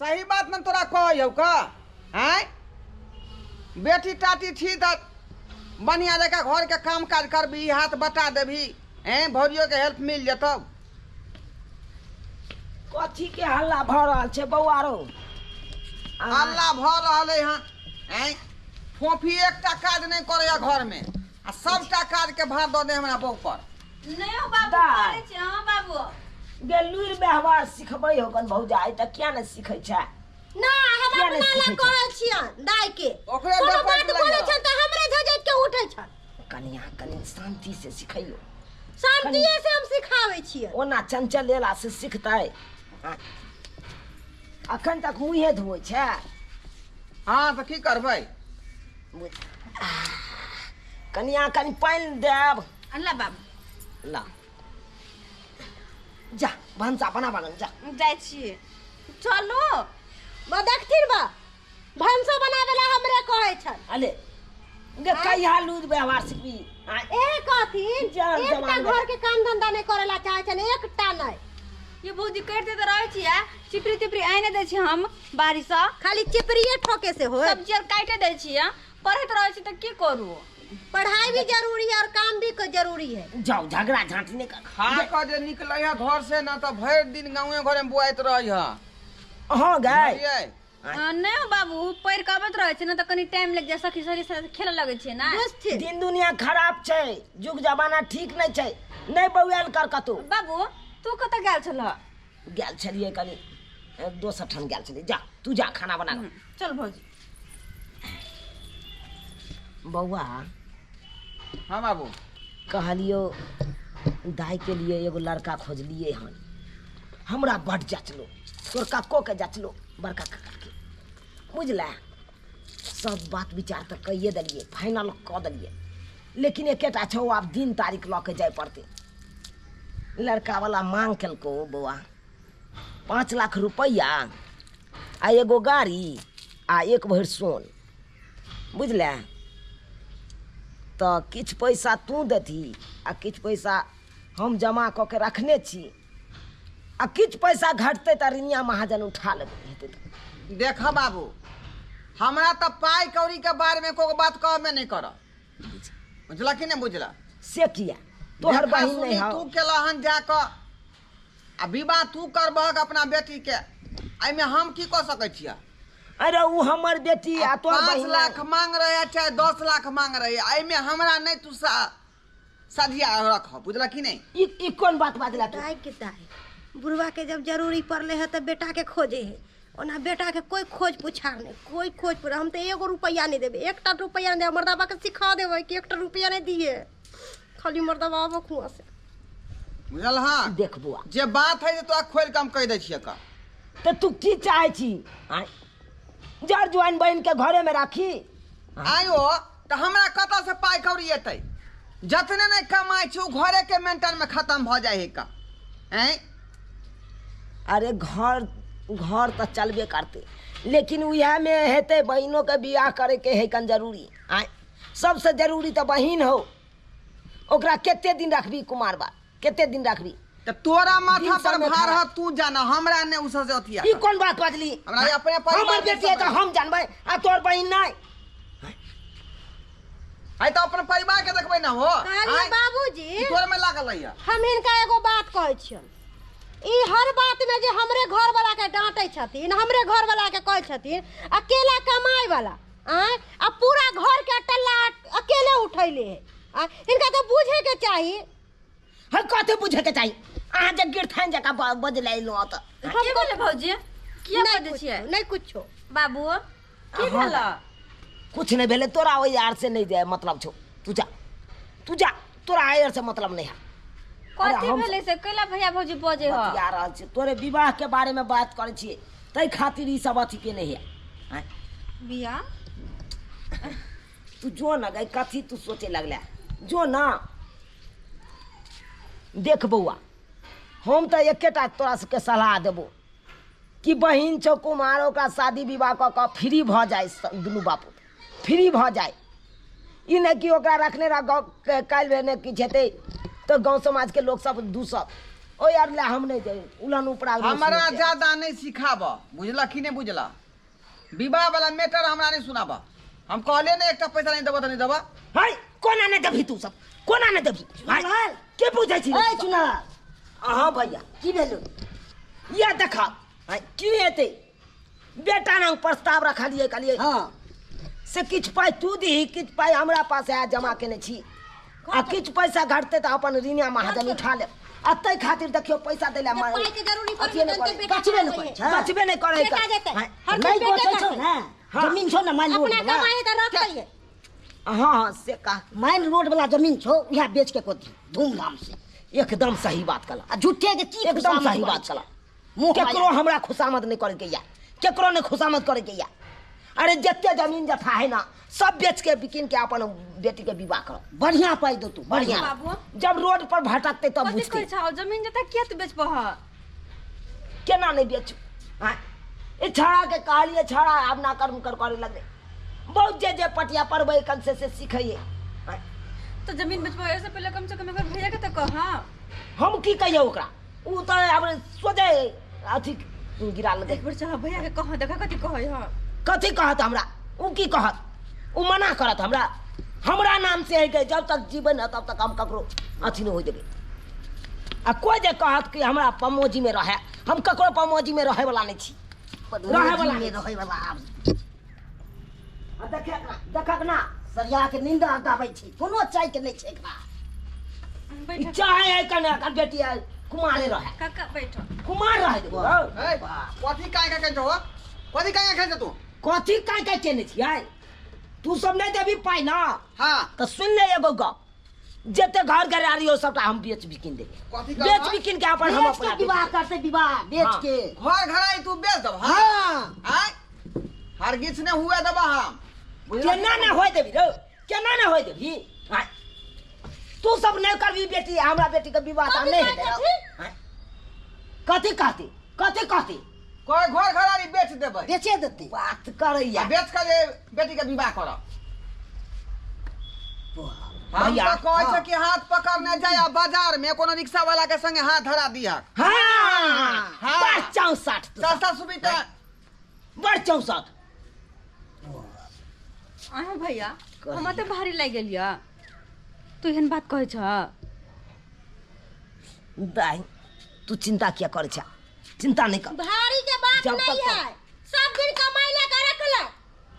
सही बात ने तोरा कहै हौ का आँय? बेटी टाटी छी तऽ बढ़िआँ जकाँ घरके काम काज करबही, हाथ बटा देबही, ऐं भौजियोके हेल्प मिल जेतौ। कथी के हल्ला भऽ रहल छै बौआ रौ? हल्ला भऽ रहल है हँ। ऐं फोफी एकटा काज नहि करैया घरमे आ सबटा काजके भार दऽ दे हमरा बहू पर। नहि हो बाबू, दाइ। करै छी। हँ बाबू। गे लुरि व्यवहार सिखबै हो कन भौजाइ तऽ किया ने सिखै छै? ना हम किया नहि अपना लए सिखै छै? कहै छियनि दाइ के। ओकरे कोनो डपटि बात बोलै लैया। छनि तऽ हमरे झझटि के उठै छनि। कनिया कनि शांति से सिखैयो। शांतिये से हम सिखाबै छियै। ओना चंचल एला से सिखतै। अखन तक मुँहे धोइ छै। हँ तऽ की करबै? कनिया कनि पानि देब। अल्लाह बाबू। ला जा भनसा बना बना जा। जाइ छी, चलू। बा देखथिन बा, भनसो बनावे ला हमरे कहै छन। अले गे कहिया लूज व्यवहार सिखबी? आँय? ए कहथिन जान एकटा जवान घर के काम धंधा नहीं करे ला चाहे छन, एकटा नहीं। ये भौजी करते तऽ रहै छियै, चिपरी तिपरी आनि दै छी हम बारिसँ। खाली चिपरिये ठोके से होय। सब्जी आर काटि दै छियै, पढ़ैत रहै छी तऽ की करू? पढ़ाई भी जरूरी है और काम भी जरूरी है। जाओ झगड़ा झांटी नहीं कर। खा कऽ जे निकलै है घर से ना तऽ भरि दिन गाँवे घरे में बुआइत रहै है। हाँ गए। बुझलियै? नहि हो बाबू, पढ़ि कऽ अबैत रहै छै ने तऽ कनि टाइम लागि जाइ, सखी सखी साथ खेलऽ लगै छै ने। बुझथिन। दिन दुनिया खराब छै, जुग जमाना ठीक नहीं छै, नहीं बौआल कर कतौ। बाबू तू कतऽ गेल छलह? गेल छलियै कनि दोसर ठाम गेल छलियै। जा तू जा खाना बना कऽ। चल भौजी। बौआ। हाँ बाबू। कहलियो दाई के लिए एगो लड़का खोजलिए हन, हमरा बड जचलो, तोर कक्को के जचलो, बड़का कक्का के, बुझला? सब बात विचार तऽ कहिए देलिए, फाइनल कऽ देलिए, लेकिन एकेटा छौ, आब दिन तारीख लऽ के जाय पड़तै। लड़का वाला मांग केलको बौआ 5 लाख रुपैआ आ एगो गाड़ी आ 1 भरि सोन, बुझले? तऽ किछु पैसा तू देतही आ किछु पैसा हम जमा कऽ के रखने छी, आ किछु पैसा घटतै तऽ रिनिया महाजन उठा लेबै हेतै तऽ। देख बाबू, हमरा तऽ पाइ कौड़ी के बारे में कोनो बात कहबे नहि करऽ, बुझला कि नहि बुझला? से किया? तोहर देखा बहिन सुनी नहि हौ। तू केलहन जा कऽ आ विवाह तू करबहक अपना बेटी के, एहिमे हम की कऽ सकै छियै? अरे उ हमर बेटी आ तोहर 5 बहिन लाख नहि। मांग रहे चाहे 10 लाख मांग रहे, एहिमे हमरा नहि तू सधिया रख, बुझला कि नहि? ई कोन बात बाजला तू? दाइ के दाइ, बुढ़वा के जब जरूरी पड़ले है तऽ बेटा के खोजे है, ओना बेटा के कोई खोज पुछार नहीं, कोई खोज पुछार। हम तो एगो रुपया नहीं देबे, एकटा रुपया नहीं देबे, मर्दाबा के सिखा देबे कि एकटा रुपया नहीं दिए, खाली मर्दाबा आबो खुआ से। बुझल? हाँ। देख बुआ, जे बात है तोरा खोल के हम कहि दै छियै का। तऽ तू की चाहे छी? आँय? जर जुआन बहिन के घरे में राखी? आयो तऽ हमरा कतऽ से पाइ कौड़ी एतै? जतने नहि कमाइ छी उ घरे के मेंटेन में खत्म भऽ जाइ है का। आँय? अरे घर तऽ चलबे करतै, लेकिन उएह में हेतै बहिनो के बियाह करे के है कन जरूरी। आँय? सबसे जरूरी तऽ बहिन हो, ओकरा कते दिन रखबी कुमार बा, कते दिन रखबी? तऽ तोरा माथा दिन पर समेत भार हमरा। है, तू जाना, हमरा नहि उ सबसे अथिया। ई कोन बात बाजली? हमरा ई अपने परिवार हमर के बेटी है तऽ सब हम जानबै आ तोहर बहिन नहि। आइ तऽ अपन परिवार के देखबै ना हो। कहलियै आँय? बाबूजी, ई तोर में लागल है। हम हिनका एगो बात कहै छियनि, ई हर बात में जे हमरे घर वाला के डांटै छथिन, हमरे घर वाला के कहै छथिन अकेला कमाए वाला, आँय? आ पूरा घर के टल्ला अकेले उठैले है, आँय? हिनका तऽ बुझे के चाही। हम कथी बुझे के चाही? अहाँ जे गिरथान जकाँ बजले अयलहुँ ओतऽ। की भेलै भौजी? किया नहि बजै कुछो, छियै? नहि कुछो। बाबू, की हाँ। भेल? कुछ नहीं भेलै, तोरा ओहि यार से नहीं जाए मतलब छौ, तू जा, तू जा, तोरा यार से मतलब नहीं है। अरे कथी हम भेलै से कैला भैया भौजी बजै ह? बतिया रहल छी, तोरे विवाह के बारे में बात करै छियै, ताहि खातिर ई सब अथी के नहीं है। आँय? बियाह? तू जो न गई, कथी तू सोचे लगले, जो ना। देख बौआ, हम तऽ एकेटा तोरा सबके सलाह देबो कि बहिन छौ कुमार, ओकरा शादी विवाह कऽ कऽ फ्री भऽ जाय, दुनू बापूत फ्री भऽ जाय। ई नहि कि ओकरा रखने रह, गाँव काल्हि भेने किछु हेतै तऽ गाँव समाजके लोक सब दूसत। ओ यार ले हम नहीं जाए उलन उपरा हमरा ज्यादा नहीं सिखाब, बुझला कि नहीं बुझला? विवाह वाला मैटर हमरा नहीं सुनाब। हम कहले ने एकटा पैसा नहीं देबो त नहीं देबो। हाय कोना नहीं देबही तू सब, कोना नहीं देबही? के पूछै छी? ए चुनालाल। हां भैया की भेलो? या देखा की हेतै, बेटा नाम प्रस्ताव रखलियै कहलियै हां से किछु पाइ तू दीही, किछु पाइ हमरा पास आय जमा केने छी, आ किछु पैसा घटतै तऽ अपन ऋणिया महाजन उठा लेब। आ ताहि खातिर देखियौ पैसा दै लए पाइके जरूरी पड़ै बचबे नहि करै छै, बचबे नहि करै नहि बचै छौ ने, जमीन छौ ने माइन रोड अपना कमाइ तऽ रखतै। हाँ हाँ से कह, माइन रोड वाला जमीन छौ उएह बेच के कोती धूमधाम से। एकदम सही बात कला, आ झूठे के की एकदम सही बात कला। केकरो हमरा खुशामद नहीं करे के या, केकरो नहीं खुशामद करे के या। अरे जते जमीन जथा है ना सब बेच के बिकिन के अपन बेटी के विवाह करो, बढ़िया पाई दो तू बढ़िया। जब रोड पर भटकते तब बुझते जमीन जथा किया तू बेचबह? केना नहीं बेचू? ए छड़ा के कहलिए छड़ा आब ना कर्म कर करे लगले, बहुत जे जे पटिया पड़बै कन से सिखैए। तो जमीन बेचबो ऐसे पहले कम से कम एक बार भैया के तो कह। हम की कहिए ओकरा, उ त आब सोचे अथी गिरा लगे। एक बार चल भैया के कह, देखा कथी कहै। हां कथी कहत हमरा? उ की कहत? उ मना करत हमरा, हमरा नाम से है के जब तक जीवन है तब तक हम ककरो अथी नहीं हो देबै। आ कोई जे कहत कि हमरा पमोजी में रहे, हम ककरो पमोजी में रहे वाला नहीं छी, रहे वाला नहीं, रहे वाला आब। आ देख देखक ना सरिया के नींद गाबै छी, कोनो चाय के नहीं छै एकरा। चाहे है कने कर बेटी है कुमारे रहे। काका बैठो, कुमार रहे देबो। ए कथी काय काय छौ? कथी काय काय छौ तू? कथी काय काय केने छियै तू सब? नहीं देबी पाइ ना। हां त सुन ले एगो गप, जते घर घरारी हो सबटा हम बेच बिकिन देबै, बेच बिकिन के अपन हम अपना विवाह करते, विवाह बेच के घर घरारी तू बेच देब। हां आय हरगिज ने हुए देबा हम, केना ना होय देबी रे, केना ना होय देबी? तू सब नहीं करबी बेटी, हमरा बेटी के विवाह त नहीं हेतै। कथी कहती कथी कहती? कोई घर घरारी बेच देबै, बेचे देतै बात करैया, बेच के बेटी के विवाह करब। हम त कहै छै कि हाथ पकड़ने जाय आ बाजार में कोनो रिक्शा वाला के संगे हाथ धरा दिहक। हां बड़ 64 सस्ता सुविधा, बड़ 64। अहाँ भैया हमरा तऽ भारी लागि गेल यऽ, तू एहन बात कहै छ? दाइ तू चिंता किया करै छ? चिंता नहीं कर, भारी के बात नहीं है, सब दिन कमाई ले के रखलक।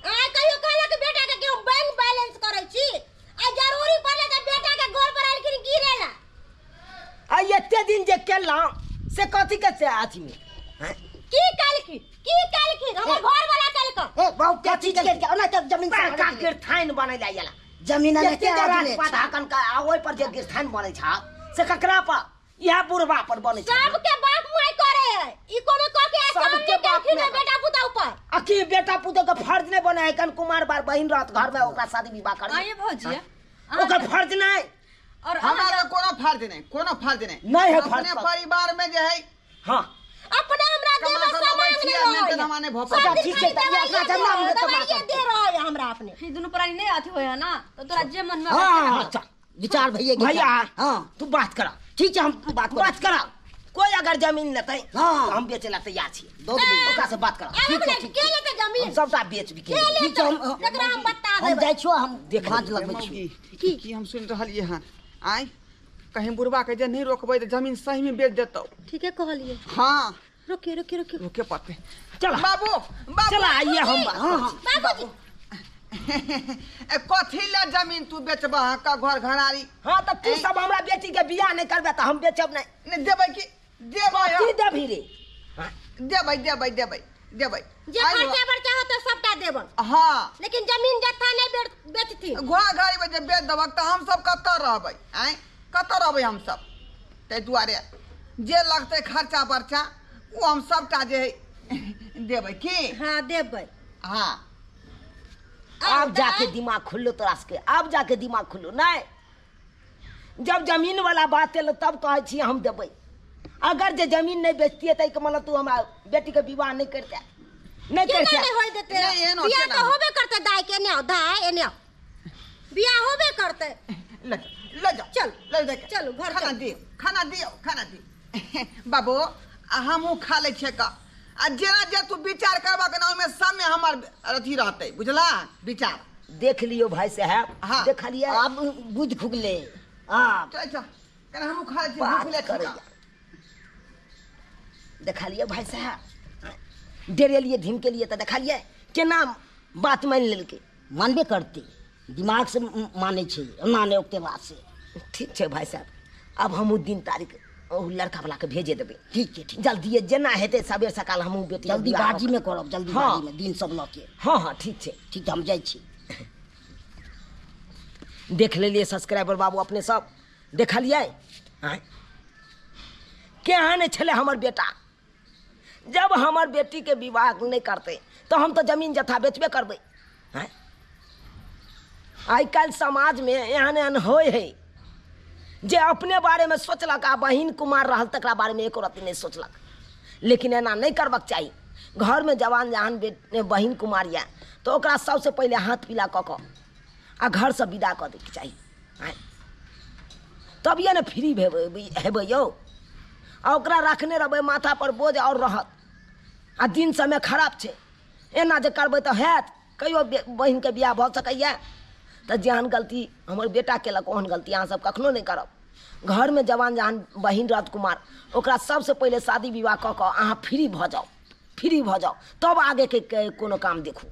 आ कहियो कहलक बेटा के हम बैंक बैलेंस करै छी, आ जरूरी पड़ले त बेटा के गोर पर आलखिन गिरेला। आ एते दिन जे केलौ से कथी के से अथी में की कहलखिन? की कहलखिन हमर घर वाला कहलक? ए बाबू कथी के ओना त जमीन से का गिरथाइन बनै ला जमीन ने के पता कन का, आ ओइ पर जे गिरथाइन बनै छ से ककरा पर? इहा बुढ़वा पर बनै छ। सबके बाप माय करे है ई, कोनो कह के सबके बाप ने बेटा पुता ऊपर। आ की बेटा पुतो के फर्ज नै बनै है कन कुमार बार बहिन रहत घर में ओकरा शादी विवाह कर। आये भौजी ओकर फर्ज नै, और हमरा कोनो फर्ज नै, कोनो फर्ज नै नहीं है फर्ज अपने परिवार में जे है। हां अपने हमरा देबे सामान नहीं अच्छा ठीक छै, त अपना जन्म में दवाई दे रहा है हमरा अपने। ई दुनु प्राणी नहीं अथी होय है ना, तो तोरा जे मन में। हां अच्छा विचार भैया भैया। हां तू बात करा, ठीक छै हम बात बात करा। कोई अगर जमीन लेतै हां हम बेचे ला तैयार छी, ओकरा से बात करा। ठीक छै के लेतै जमीन? हम सबटा बेच बिकिन। ठीक छै हम एकरा हम बता देबै, हम जाइ छियो, हम भाँज लगबै छी। की हम सुन रहलियै हन? आय कहीं बुढ़वा के जे नहीं रोकबै त जमीन सही में बेच देतौ। ठीके कहलियै। हां रोके रोके रोके रोके पड़तै। चल बाबू बाबू चल आइए हम। हां बाबूजी ए कथी ला जमीन तू बेचबह का घर घरारी? हां त तू सब हमरा बेटी के बियाह नहीं करबे त हम बेचब नहीं। नहीं देबै की देबै? की देबही रे? देबै देबै देबै देबै जे खर्चा बर्चा होतै सबटा देबन। हां लेकिन जमीन जत्था नहीं बेचती। घर घरारी में जे बेच देबक त हम सब कतऽ रहबै? आँय कतऽ रहबै हम सब? ताहि दुआरे जे लगतै खर्चा बर्चा ओ हम सबटा जे देबै की। हां देबै। हां अब जाके दिमाग खुल्लो तोरा सबके, अब जाके दिमाग खुल्लो। नहीं जब जमीन वाला बात एलो तब कहै छी हम देबै, अगर जे जमीन नहीं बेचतियै त के मतलब तू हमरा बेटी के विवाह नहीं करते, नहीं करते। नहीं होय देते बियाह त होबे करते दाई के ने, दाई एने बियाह होबे करते। ले ले जाओ, चल ले ले चलो घर खाना दियो, खाना दियो, खाना दियो। बाबू आ हमहूँ खा लै छियै का। आ जेना जे तू विचार करबक ने ओहिमे सबमे हमर अथी रहतै, बुझला विचार। देख लियौ भाई साहब। हाँ। देखलियै आब बुझ खुगले आब। चल चल कने हमहूँ खा लै छियै, बात भूख ले करैया। देखलियै भाई साहब, डेरेलियै धमकेलियै तऽ देखलियै केना बात मानि लेलकै। मानबे करतै, दिमाग से मानै छै, एना नहि ओकते बात से। ठीक छै भाई साहब, आब हमहूँ दिन तारीख ओ लड़का वाला के भेजे देबै। ठीक छै, ठीक। जल्दिए जेना हेतै सबेर सकाल हमहूँ बेटी जल्दीबाजी में करब, जल्दीबाजी में दिन सब लऽ के। हाँ हाँ ठीक छै। ठीक, हम जाइ छी। देख लेलियै सब्सक्राइबर बाबू अपने सब देखलियै आँय केहन छलै हमर बेटा। जब हमर बेटी के विवाह नहि करतै तऽ हम तऽ जमीन जथा बेचबे करबै। आँय आइ काल्हि समाजमे एहन एहन होइ है जे अपने बारेमे सोचलक आ बहिन कुमार रहल तकरा बारेमे एको रत्ती नहि सोचलक। लेकिन एना नहि करबाक चाही। घरमे जवान जहान बहिन कुमार यऽ तऽ ओकरा सबसँ पहिले हाथ पीला कऽ कऽ आ घरसँ विदा कऽ दैके चाही। आँय तभिए ने फ्री हेबै यौ। आ ओकरा रखने रहबै माथापर बोझ आओर रहत आ दिन समय खराब छै। एना जे करबै तऽ हैत कहियो बहिनके बियाह भऽ सकैए। तऽ जेहन गलती हमर बेटा केलक ओहन गलती अहाँ सब कखनो नहि करब। घरमे जवान जहान बहिन रहत कुमार ओकरा सबसँ पहिले शादी विवाह कऽ कऽ अहाँ फ्री भऽ जाउ, फ्री भऽ जाउ, तब आगेके कोनो काम देखू।